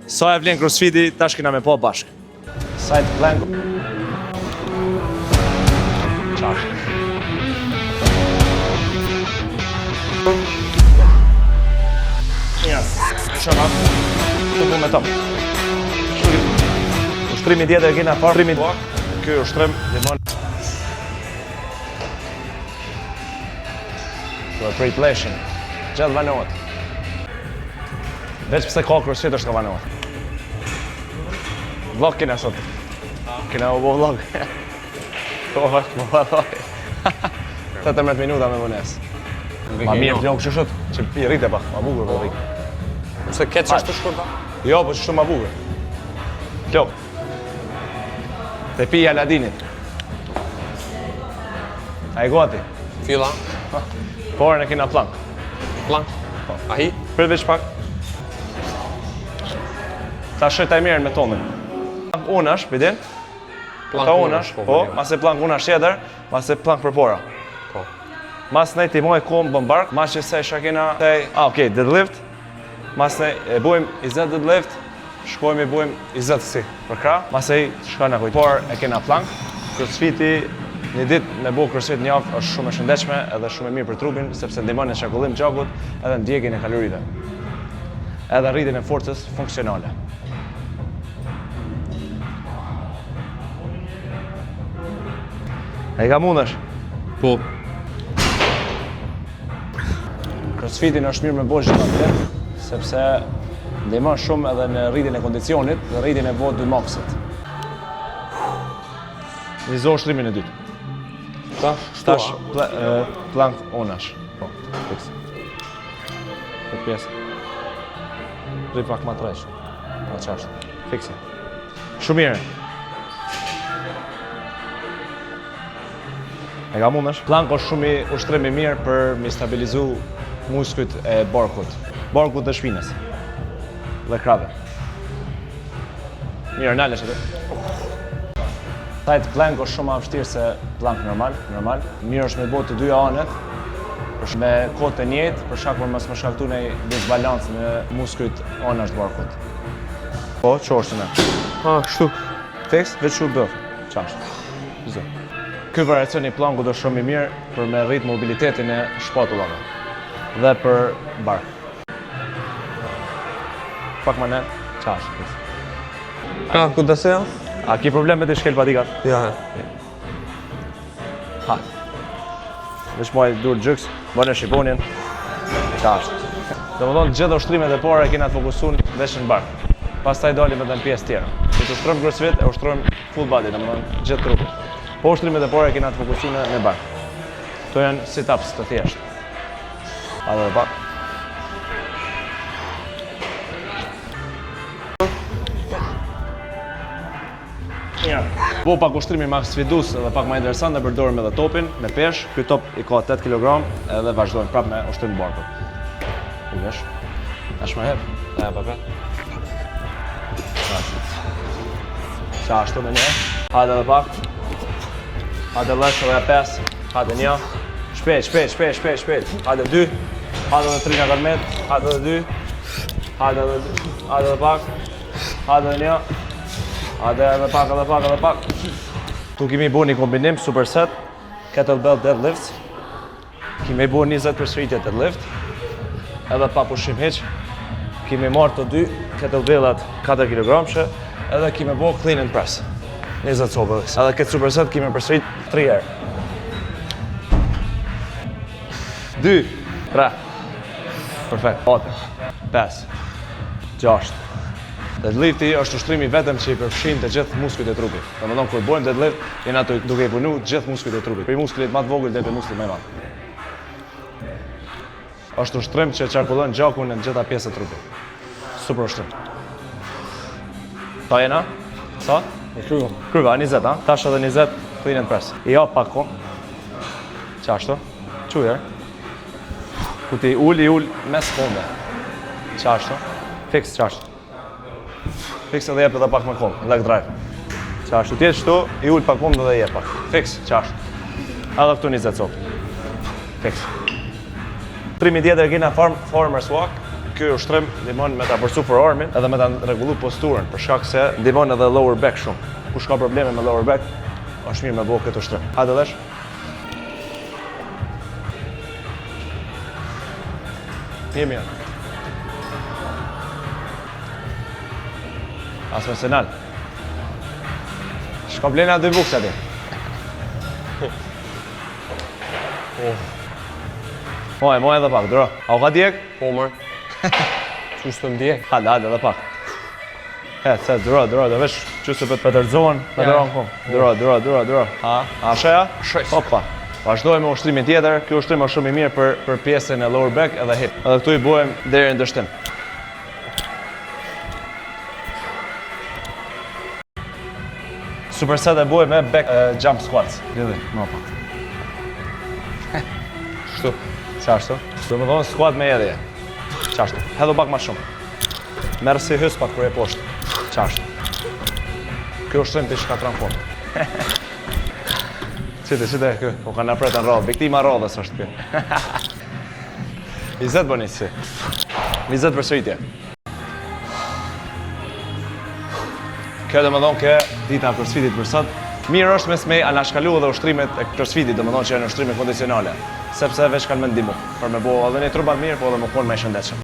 Sa e vlen crossfiti, tash kena me pa bashkë. Side plank. Qash. Ja, shëna. Të mu me top. Ushtrimi tjetër e kena farë. Ushtrimi Ky ushtrim limon. Do e prit leshin. Gjithë vanohet. Veç pse ka crossfit është ka vanohet. Vlog kena sot. Kena u bo vlog. Po, po, po, po. 18 minuta me vonesë. Ma mirë flokë që shët, që i rrite pak, ma bukur po rritë. Se këtë që është të shkurta? Jo, po që shumë ma bukur. Flokë. Te pija Aladinit. A i gati? Filla. Por ne kena plank. Plank? Po. A hi? Prit veç pak. Ta shoj tajmerin me tonin. Plank unash, bidin? Plank Ta unash, po, po, mase plank unash tjetër, mase plank përpora. Po. Mas ne ti moj kom bën bark, mas që se shakena, te, a, okej, deadlift, mas ne e bujmë 20 deadlift, shkojmë i bujmë 20 si, për krah, mas e shka në kujt. Por e kena plank, crossfiti, një ditë me bu crossfit një javë është shumë e shëndetshme edhe shumë e mirë për trupin, sepse ndihmon në qarkullim gjakut edhe në djegjen e kalorive. Edhe rritjen e forcës funksionale. E ka mundesh? Po. Crossfitin është mirë me bo gjitha ditë, sepse ndihmon shumë edhe në rritjen e kondicionit dhe rritjen e VO2 maxit. Vizo ushtrimin e dytë. Ta, Tash plank onash. Po, fiks. Këtë pjesë. Rri pak ma tresh. Po qashtu. Fikse. Shumë mirë. E ka mundesh? Plank është shumë i ushtrim i mirë për mi stabilizu muskujt e barkut. Barkut dhe shpinës. Dhe krave. Mirë, nalesh atë. Side plank është shumë më vështirë se plank normal, normal. Mirë është me bo të dyja anët, është me kohë të njëjtë, për shkak për mos më shkaktu një disbalancë në muskujt anash të barkut. Po, që është në? Ha, kështu. Fiks, veç shu bëf. Qashtu. Zë. Ky variacion i plankut është shumë i mirë për me rrit mobilitetin e shpatullave dhe për bark. Pak më nalt, qashtu. Fiks. Ka, ku të se A ki problem me të shkel patikat? Ja. Ha. Veç maj dur gjyks, bëne shqiponjen. Qashtu. Do më thonë, gjithë ushtrimet e para e kena të fokusun veç në bark. Pastaj dalim edhe në pjesë tjera. Kur të ushtrojmë crossfit, e ushtrojmë full body, do më thonë, gjithë trupin. Po ushtrimet e para e kena të fokusun në bark. Këto janë sit-ups të thjeshtë. Hajde edhe pak. Ja. Po pak ushtrimi ma sfidus edhe pak ma interesant dhe përdorim edhe topin me pesh. Ky top i ka 8 kg edhe vazhdojmë prapë me ushtrim të barkut. Ulesh. Tash më hep. Ja, pa, pa. Qa ashtu me një. Hajde edhe pak. Hajde lesh edhe 5. Hajde një. Shpejt, shpejt, shpejt, shpejt, shpejt. Hajde 2. Hajde edhe 3 në karmet. Hajde edhe 2. Hajde edhe 2. Hajde edhe pak. Hajde edhe një. Hajde edhe pak, edhe pak, edhe pak. Tu kemi bo një kombinim superset, kettlebell deadlifts. Kemi bo 20 përsëritje deadlift, edhe pa pushim hiq. Kemi marrë të dy kettlebellat 4 kg edhe kemi bo clean and press. 20 copë. Edhe këtë superset kemi përsërit 3 herë. 2, 3, perfekt, 4, 5, 6. Deadlifti është ushtrimi vetëm që i përfshin të gjithë muskujt e trupit. Domethënë kur bojmë deadlift, jena të duke i punu gjithë muskujt e trupit, prej muskulit më të vogël deri te muskuli më i madh. Është ushtrim që qarkullon gjakun në të gjitha pjesët e trupit. Super ushtrim. Ta jena? Sa? E kryva. Kryva, 20, a? Tash edhe 20 clean and press. I jap pak kohë. Qashtu? Qujer. Ku ti ul, i ul mes kombe. Qashtu? Fiks, qashtu. Fiks edhe jep edhe pak me kom, leg drive. Qashtu, ti qështu, i ul pak kombe dhe jep pak. Fiks, qashtu. Edhe këtu 20 copë. Fiks. Ushtrimi tjetër e kena farm, farmer's walk. Ky ushtrim ndihmon me ta forcu forearmin edhe me ta rregullu posturën, për shkak se ndihmon edhe lower back shumë. Kush ka probleme me lower back, është mirë me bo këtë ushtrim. Hajde lesh. Mirë, mirë. As me senal. Shko blena dy bukë aty. Oh. Moj, moj edhe pak, duro. A u ka djeg? Po, mërë. Qysh të ndjek? Hajde, hajde edhe pak. He, se, duro, duro, do vesh që se për të rëzohen, me Ja. duron kum. Duro, duro, duro, duro. Ha, a sheja? Shejs. Hopa. Vazhdojmë me ushtrimin tjetër. Ky ushtrim është shumë i mirë për pjesën e lower back edhe hip. Edhe këtu i bojmë deri në dështim. Super set e bojmë me back jump squats. Lidhi, më pak. Kështu. Qashtu? Do më thonë squat me hedhje. Qashtu. Hedhu pak ma shumë. Merë si hys pak kur e poshtë. Qashtu. Ky ushtrim ti shkatron fund. Qite, qite, ky, po ka napret në radhë. Viktima radhës është ky. 20 bëni si. 20 përsëritje. Kjo do më thonë ke dita e crossfitit për sot. Mirë është mes me anashkalu edhe ushtrimet e crossfitit, do më thonë që janë ushtrime kondicionale, sepse veç kanë me ndihmu për me bo edhe një trup më të mirë, po edhe më konë më i shëndetshëm.